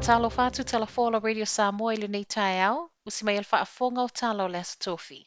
Faatalofa atu Talafola Radio Samoa i lenei taeao, usi mai le faafofoga o tala o le Aso Tofi.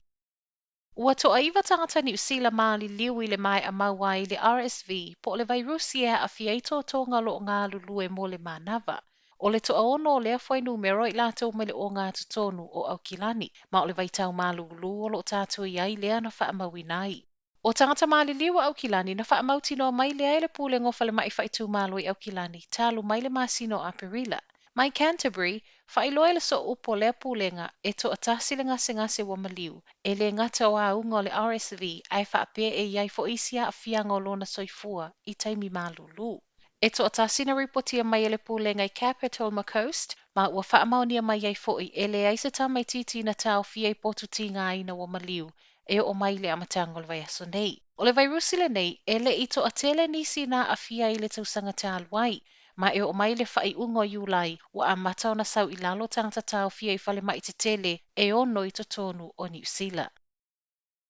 Ua toaiva tagata Niu Sila maliliu i le maea mau ai le RSV po o le vairusi e aafia ai totoga o lo o galulue mo le manava. O le toaono o lea fuainumera o i latou mai le ogatotonu o Aukilani, ma o le vaitau malūlū o lo o tatou i ai lea na faamauina ai. O tagata maliliu o Aukilani na faamautinoa mai lea e le Pulega o Falemai Faaitumalo i Aukilani talu mai le masina o Aperila. Mai Canterbury, faailoa e le sooupu o lea pulega e toatasi le gasegase ua maliu, e le gata o auga o le RSV ae faapea e i ai foi isi aafiaga o lona soifua i taimi malūlū. E toatasi na ripotia mai e le pulega i Capital ma Coast, ma ua faamaonia mai ai foi e leai se tamaitiiti na taofia i potu tigaina ua maliu e oo mai le amataga o le vaiaso nei. O le vairusi lenei e le i toatele nisi na aafia i le tausaga talu ai, ma e oo mai le faaiuga o Iulai ua amata ona sau i lalo tagata taofia i falemai tetele e 6 i totonu o Niu Sila.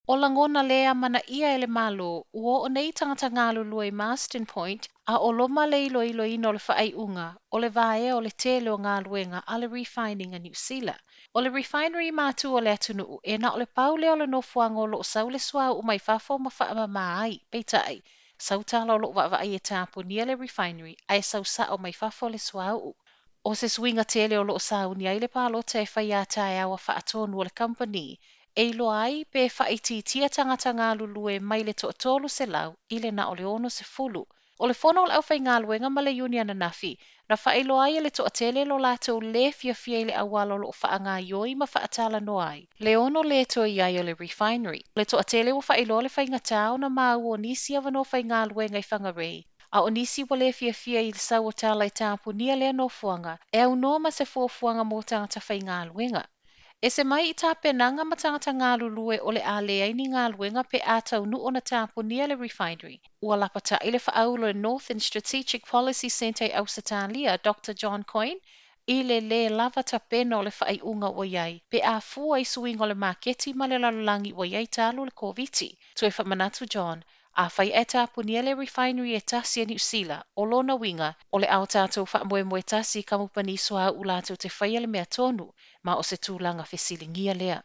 O lagona le amanaia e le Malo, ua oo nei tagata galulue i Marsden Point a o loma le iloiloina o le faaiuga o le vaea o le tele o galuega a le Refining a Niu Sila. O le refinery matua o le atunuu e na o le pau lea o le nofoaga o lo o sau le suauu mai fafo ma faamama ai, peitai, sau tala o lo o vaavaai e tapunia le refinery ae sau sao mai fafo le suauu. O se suiga tele o lo o sauni ai le palota e fai a taeao a faatonu o le kamupani, e iloa ai pe faaitiitia tagata galulue mai le 300 i le na o le 60. O le fono o le aufaigaluega ma le Iuni ananafi, na faailoa ai e le toatele lo latou lē fiafia i le auala o lo o faagaioi ma faatalanoa ai le ono lē toe i ai o le refinery. O le toatele ua faailoa le faigata ona maua o nisi avanoa faigaluega i Whangarei, a o nisi ua lē fiafia i le sau o tala e tapunia lea nofoaga e aunoa ma se fuafuaga mo tagata faigaluega. E se mai i tapenaga ma tagata galulue o le a leai ni galuega pe a taunuu ona tapunia le refinery. Ua lapata'i le faaulu o le Northern Strategic Policy Centre i Ausetalia, Dr. John Coyne, i le lē lava tapena o le faaiuga ua i ai, pe a fua i suiga o le maketi ma le lalolagi ua i ai talu le Koviti. Toe faamanatu John, afai ae tapunia le refinery e tasi a Niu Sila, o lona uiga, o le a o tatou faamoemoe tasi i kamupani suauu latou te faia le mea tonu, ma o se tulaga fesiligia lea.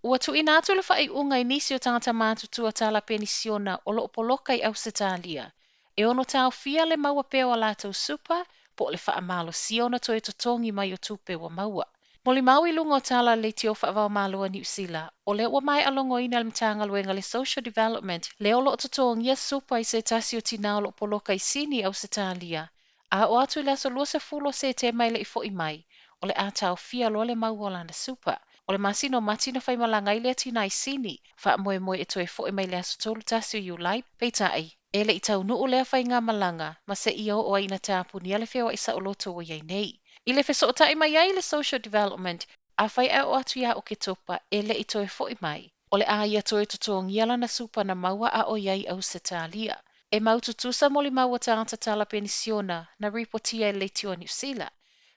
Ua tuuina atu le faaiuga i nisi o tagata matutua tala penisiona o lo o poloka i Ausetalia, e ono taofia le maua pea o a latou super po o le faamalosia ona toe totogi mai o tupe ua maua. Molimau i luga o tala a le Leitio Faavaomalo a Niu Sila, o lea ua maea logoina e le Matagaluega le Social Development lea o lo o totogia super i se tasi o tinā o lo o poloka i Sini i Ausetalia, a oo atu i le aso 20 o Setema e le i foi mai, o le a taofia loa le maua o lana super. O le masina o Mati na faimalaga ai lea tinā i Sini, faamoemoe e toe foi mai le aso 31 o Iulai, peitai, e le i taunuu lea faigamalaga ma seia oo ai ina tapunia le feoai saoloto ua i ai nei. I le fesootai mai ai le Social Development, afai ae oo atu ia Oketopa e le i toe foi mai, o le a ia toe totogia lana super na maua a o i ai i Ausetalia. E mau tutusa molimau a tagata tala penisiona na ripotia e le Leitio a Niu Sila.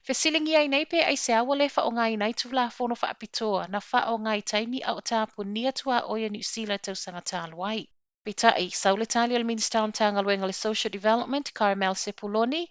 Fesiligia ai nei pe aisea ua le faaaogaina ai Tulafono faapitoa na faaaoga i taimi a o tapunia tuaoi a Niu Sila i tausaga talu ai. Peitai, sau le tali a le Minisita o le Matagaluega o le Social Development, Carmel Sepuloni,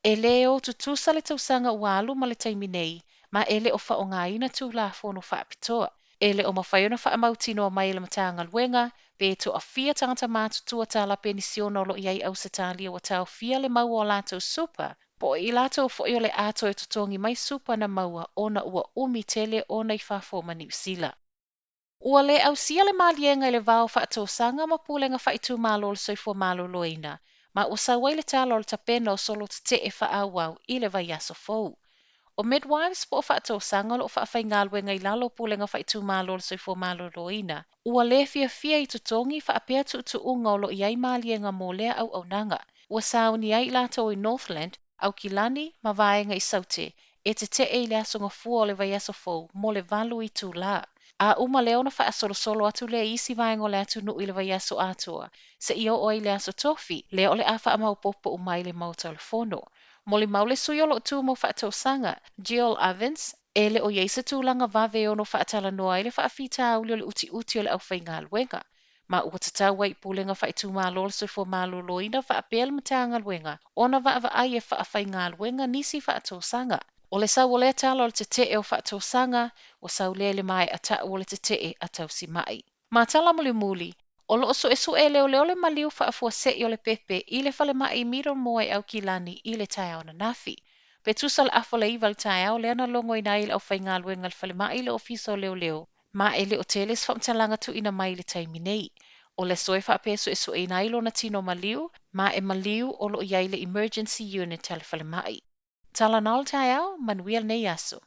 e le o tutusa le tausaga ua alu ma le taimi nei, ma e le o faaaogaina Tulafono faapitoa. E le o mafai ona faamautinoa mai e le Matagaluega pe toafia tagata matutua tala penisiona o lo o i ai i Ausetalia ua taofia le maua o latou super, po o i latou foi o le a toe totogi mai super na maua ona ua umi tele ona i fafo ma Niu Sila. Ua le ausia le maliega i le va o faatosaga ma pulega faaitumalo o le soifua maloloina, ma ua sau ai le tala o le tapena o solo tetee faaauau i le vaiaso fou. O midwives po o faatosaga o lo o faafaigaluega i lalo o pulega faaitumalo o le soifua maloloina, ua le fiafia i totogi faapea tuutuuga o lo o i ai maliega mo lea auaunaga. Ua sauni ai i latou i Northland, Aukilani ma vaega i Saute e tetee i le aso Gafua o le vaiaso fou mo le 8 itulā. A uma lea ona faasolosolo atu lea i isi vaega o le atunuu i le vaiaso atoa, seia oo ai i le aso Tofi, lea o le a faamaopoopo uma ai le Maota o le Fono. Molimau le sui o lo o tu mo faatosaga, Jill Ovens, e le o i ai se tulaga vave e ono faatalanoa ai le faafitauli o le utiuti o le aufaigaluega. Ma ua tatau ai i Pulega Faaitumalo o le Soifua Maloloina faapea le Matagaluega ona vaavaai e faafaigaluega nisi faatosaga. O le sau o lea tala o le tetee o faatosaga, ua sau lea i le maea tau o le tetee a tausimai. Ma tala mulimuli, o lo o suesue e leoleo le maliu faafuasei o le pepe i le falemai Middlemore i Aukilani i le taeao ananafi. Pe tusa le 8:30 i le taeao lea na logoina ai e le aufaigaluega a le falemai le ofisa o leoleo, ma e le o tele se faamatalaga tuuina mai i le taimi nei. O le aso e faapea e suesueina ai lona tino maliu, ma e maliu o lo o i ai i le emergency unit a le falemai. Talanoa le taeao, manuia lenei aso.